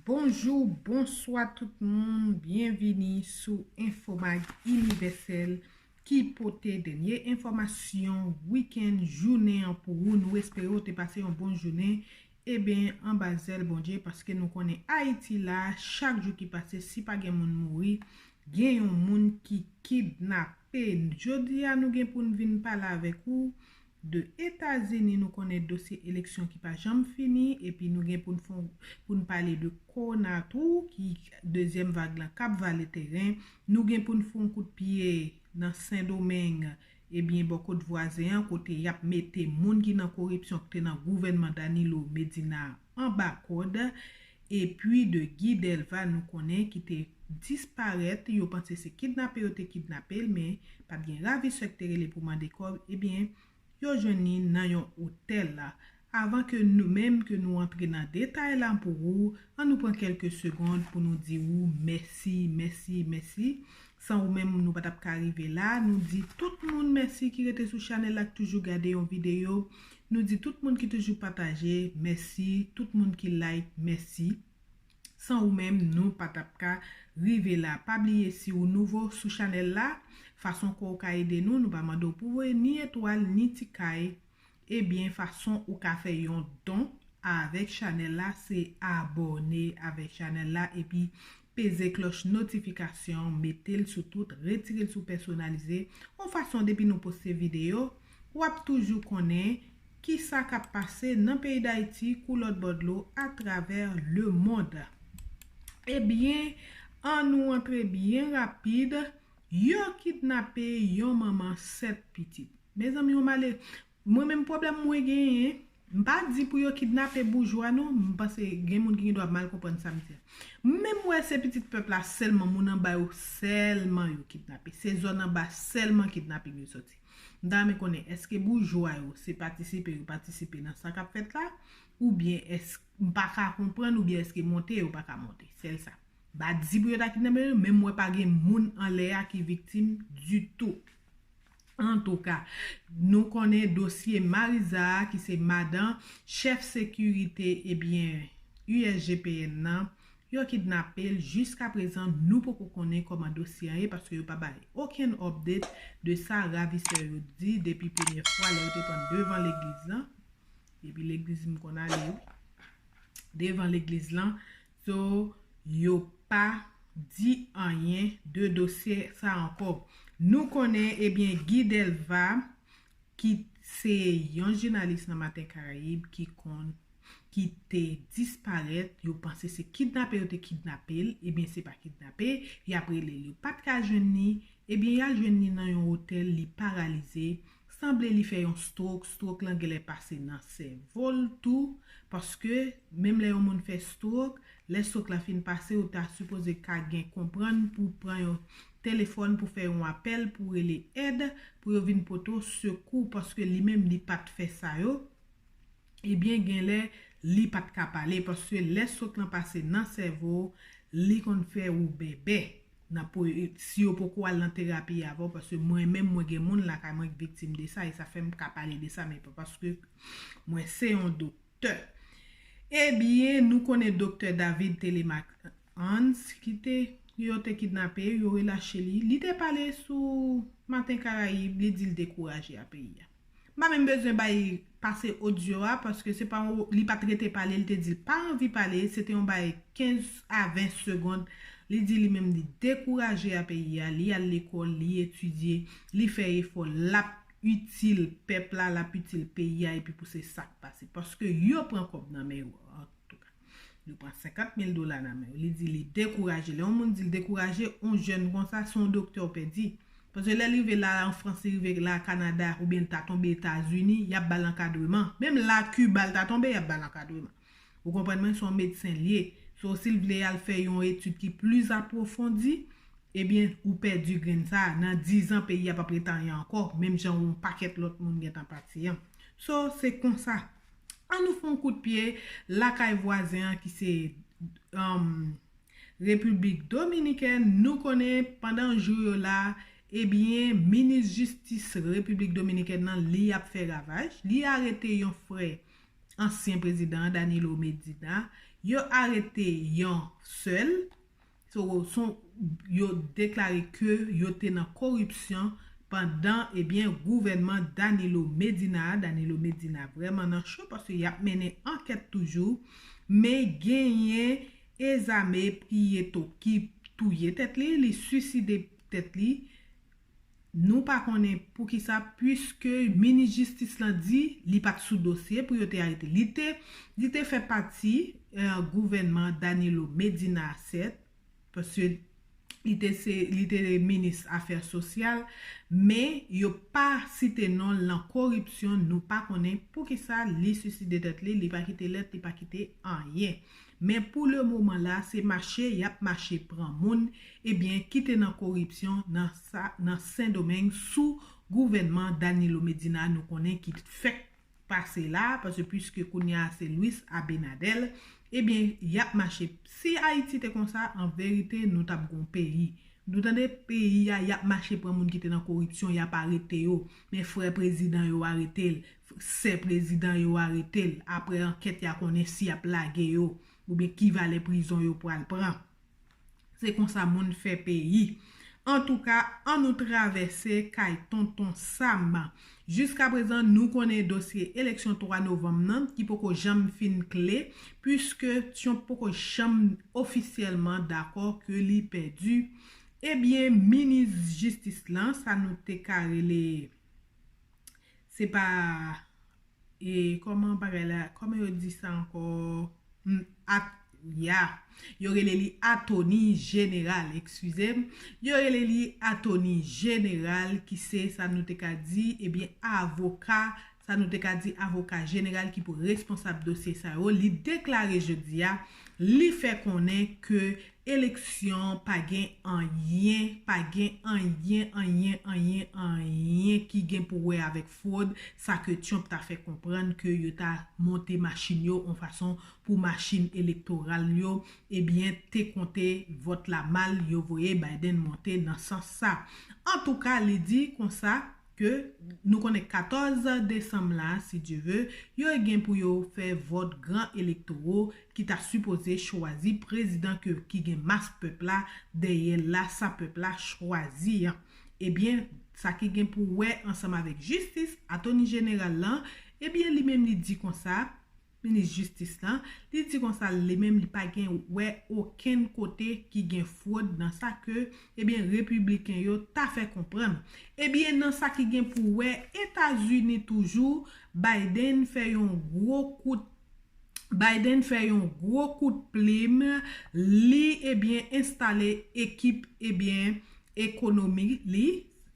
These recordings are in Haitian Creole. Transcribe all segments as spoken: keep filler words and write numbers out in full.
Bonjou, bonswa tout moun, byenvini sou Infomag Inivèsèl ki pote dènye enfòmasyon wikenn, jounen an pou ou. Nou espere w te pase yon bon jounen. Eben, anba zèl Bondye, paske nou konnen Ayiti la, chak jou ki pase, si pa gen moun mouri, gen yon moun ki kidnape. Jodi a, nou gen pou n vin pale avèk ou de Etazini. Nou konnen dosye eleksyon ki pa janm fini, epi nou gen pou n fon, pou n pale de kowona tou, ki dezyèm vag lan k ap vale teren. Nou gen pou n fè yon kout pye nan Sendomeng, ebyen, bò kot vwazen an, kote y ap mete moun ki nan koripsyon, ki te nan gouvènman Danilo Medina anba kòd. Epi de Guy Delva, nou konnen, ki te disparèt, yo panse se kidnape yo te kidnape l, men pa t gen ravisè ki te rele pou mande kòb, ebyen, yo jwenn li nan yon otèl la. Avan ke nou menm ke nou antre nan detay la pou ou, an nou pran kèlke segond pou nou di ou mèsi, mèsi, mèsi. San ou menm, nou pa t ap ka rive la. Nou di tout moun mèsi ki rete sou chanèl la, ki toujou gade yon videyo. Nou di tout moun ki toujou pataje, mèsi. Tout moun ki like, mèsi. San ou menm, nou pa t ap ka rive la. Pa bliye, si ou nouvo sou chanèl la, fason ke w ka ede nou, nou pa mande w pou voye ni etwal, ni ti kay. Ebyen, fason ou ka fè yon don avèk chanèl la, se abòne avèk chanèl la, epi peze klòch notifikasyon, mete l sou tout, retire l sou pèsonalize. Yon fason, depi nou poste videyo, w ap toujou konnen kisa k ap pase nan peyi Dayiti, kou lòt bò dlo, atravè lemonn. Ebyen, an nou antre byen rapid. Yo kidnape yon manman sèt pitit. Mezanmi, yon male, mwen menm pwoblèm mwen genyen, m pa di pou yo kidnape boujwa non, m panse gen moun ki gen dwa mal konprann sa m di a. Men m wè se pitit pèp la sèlman, moun anba yo sèlman yo kidnape. Se zòn anba sèlman kidnaping yo soti. M ta renmen konnen, èske boujwa yo se patisipe yo patisipe nan sa k ap fèt la, oubyen èske m pa ka konprann, oubyen èske monte yo pa ka monte? Sèl sa. M pa di pou yo ta kidnape yo, men m wè pa gen moun anlè a ki viktim ditou. Antouka, nou konnen dosye Mariza a, ki se madan chèf sekirite, ebyen, U S G P N nan, yo kidnape l. Jiska prezan, nou poko konnen kòman dosye an ye, paske yo pa bay okenn update de sa ravisè yo di depi premye fwa lè yo te pran devan legliz lan. Depi legliz m konn ale, wi. Devan legliz lan. So, yo pa di anyen de dosye sa ankò. Nou konnen, ebyen, Guy Delva, ki se yon jounalis nan Maten Karayib, ki konn, ki te disparèt, yo panse se kidnape yo te kidnape l, ebyen, se pa kidnape, y ap rele l, yo pa t ka jwenn li, ebyen, y al jwenn li nan yon otèl, li paralize, sanble li fè yon stroke, stroke lan genlè pase nan sèvo l tou, paske menm lè yon moun fè stroke, lè stroke la fin pase, ou ta sipoze ka gen konprann pou pran yon telefòn, pou fè yon apèl, pou rele èd, pou yo vin pote w sekou, paske li menm li pa t fè sa yo. Ebyen, genlè, li pa t ka pale, paske lè stroke lan pase nan sèvo, li konn fè ou bèbè. Nan po, si yo poko al nan terapi avè w, paske mwen menm, mwen gen moun lakay mwen ki viktim de sa, e sa fè m ka pale de sa, men pa paske mwen se yon doktè. Ebyen, nou konnen doktè David Telemaque Hans, ki te, yo te kidnape, yo relache li. Li te pale sou Maten Karayib, li di l dekouraje a peyi a. M pa menm bezwen bay pase odyo a, paske se pa yon, li pa t rete pale, li te di l pa anvi pale, se te yon bagay kenz a ven segond. Li di li menm li dekouraje a peyi a, li al lekòl, li etidye, li fè efò, l ap itil pèp la, l ap itil peyi a, epi pou se sa k pase. Paske yo pran kòb nan men yo, antouka. Yo pran senkant mil dola nan men yo. Li di li dekouraje. Lè yon moun di l dekouraje, yon jèn konsa, se yon doktè w pèdi. Paske lè l rive la, an Frans, li rive la, Kanada, oubyen l ta tonbe Etazini, y ap ba l ankadreman. Menm la, Kiba, l ta tonbe, y ap ba l ankadreman. Ou konprann mwen, se yon medsen l ye. So, si l vle al fè yon etid ki plis apwofondi, ebyen, ou pèdi grenn sa a. Nan diz an, peyi a p ap ret anyen ankò, menm jan yon pakèt lòt moun gentan pati an. So, se konsa. An nou fè yon kout pye lakay vwazen an ki se, um, Repiblik Dominikèn. Nou konnen pandan jou yo la, ebyen, minis jistis Repiblik Dominikèn nan, li ap fè ravaj. Li arete yon frè ansyen prezidan an, Danilo Medina, Yo arete yon sèl, so, son, yo deklare ke yo te nan koripsyon pandan, ebyen, gouvènman Danilo Medina a. Danilo Medina vrèman nan cho paske y ap mennen ankèt toujou, men genyen Ezame Prieto ki touye tèt li, li siside tèt li. Nou pa konnen poukisa, puiske minis jistis lan di li pa t sou dosye pou yo te arete li. Te, li te fè pati eh, gouvènman Danilo Medina a, sèt, paske li te, se, li te minis afè sosyal, men yo pa site non l nan koripsyon. Nou pa konnen poukisa li siside tèt li, li pa kite lèt, li pa kite anyen. Men pou le moman la, se mache y ap mache pran moun, ebyen, ki te nan koripsyon nan sa, nan Sendomeng sou gouvènman Danilo Medina, nou konnen ki fèk pase la, paske puiske kounye a se Luis Abinader, ebyen, y ap mache. Si Ayiti te konsa, an verite, nou t ap gon peyi. Nou tande peyi a, y ap mache pran moun ki te nan koripsyon, y ap arete yo. Men frè prezidan yo arete l, sè prezidan yo arete l. Apre ankèt, y a konnen si y ap lage yo, oubyen ki valè prizon yo pral pran. Se konsa moun fè peyi. Antouka, ann nou travèse kay Tonton Sam. Jiskaprezan, nou konnen dosye eleksyon twa novanm nan, ki poko janm fin kle, puiske Trump poko janm ofisyèlman dakò ke li pèdi. Ebyen, minis jistis lan, sa nou te ka rele, se pa, e, kòman bagay la, kòman yo di sa ankò? Hmm, at, ya. Yo rele li atoni jeneral, eskize m. Yo rele li atoni jeneral, ki se, sa nou te ka di, ebyen, avoka, sa nou te ka di avoka jeneral ki pou responsab dosye sa yo. Li deklare jodi a, li fè konnen ke eleksyon pa gen anyen, pa gen anyen, anyen, anyen, anyen ki gen pou wè avèk fwod, sa ke Trump ta fè konprann ke yo ta monte machin yo yon fason pou machin elektoral yo, ebyen, te konte vòt la mal, yo voye Biden monte nan sans sa. Antouka, li di konsa ke nou konnen katòz desanm la, si Dye ve, yo gen pou yo fè vòt gran elektoro ki ta sipoze chwazi prezidan ke, ki gen mas pèp la dèyè l la, sa pèp la chwazi an. Ebyen, sa ki gen pou wè ansanm avèk jistis, atoni jeneral lan, ebyen, li menm li di konsa, minis jistis lan, li di konsa, li menm li pa gen wè okenn kote ki gen fwod nan sa ke, ebyen, repibliken yo ta fè konprann. Ebyen, nan sa ki gen pou wè Etazini toujou, Biden fè yon gwo kout, Biden fè yon gwo kout plim, li, ebyen, enstale ekip, ebyen, ekonomi li,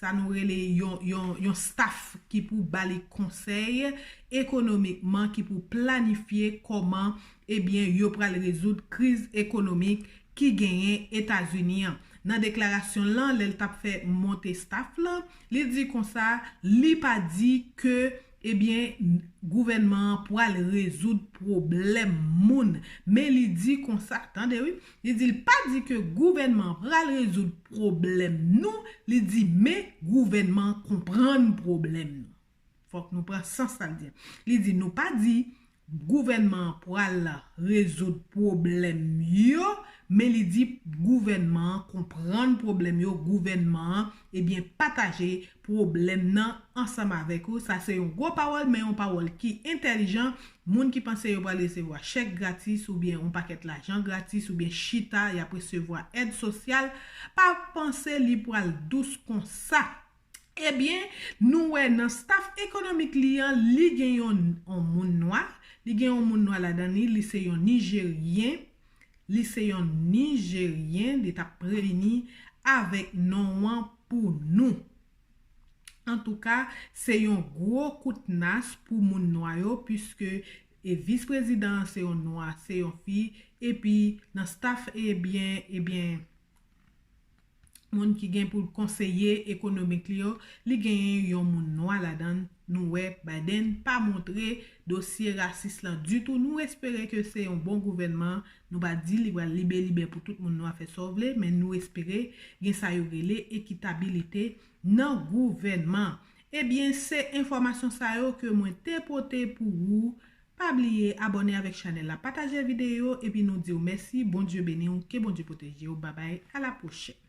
sa nou rele yon, yon, yon staff ki pou ba li konsèy ekonomikman, ki pou planifye kòman, ebyen, yo pral rezoud kriz ekonomik ki genyen Etazini an. Nan deklarasyon l lan, lè l t ap fè monte staff lan, li di konsa, li pa di ke, ebyen, gouvènman an pral rezoud pwoblèm moun, men li di konsa, tande wi, li di l pa di ke gouvènman an pral rezoud pwoblèm nou, li di men gouvènman an konprann pwoblèm nou. Fòk nou pran sans sa l di. Li di nou pa di gouvènman an pral rezoud pwoblèm yo, men li di gouvènman an konprann pwoblèm yo, gouvènman an, ebyen, pataje pwoblèm nan ansanm avèk ou. Sa se yon gwo pawòl, men yon pawòl ki entèlijan. Moun ki panse yo pral resevwa chèk gratis oubyen yon pakèt lajan gratis oubyen chita y ap resevwa èd sosyal, pa panse li pral dous konsa. Ebyen, nou wè nan staff ekonomik li an, li gen yon, yon moun nwa, li gen yon moun nwa ladan li, li se yon Nijeryen, li se yon Nijeryen, li t ap previni avèk non an pou nou. Antouka, se yon gwo kout nas pou moun nwa yo, piske e vis prezidan an se yon nwa, se yon fi, epi nan staff, ebyen, ebyen, moun ki gen pou l konseye ekonomik li yo, li genyen yon moun nwa ladan l. Nou wè Biden pa montre dosye rasis lan ditou. Nou espere ke se yon bon gouvènman. Nou pa di li pral libelibè pou tout moun nwa fè sa w vle, men nou espere gen sa yo rele ekitabilite nan gouvènman. Ebyen, se enfòmasyon sa yo ke mwen te pote pou ou Pa bliye abòne avèk chanèl la, pataje videyo, epi nou di w mèsi, Bondye beni w, ke Bondye pwoteje w, babay, a la pwochèn.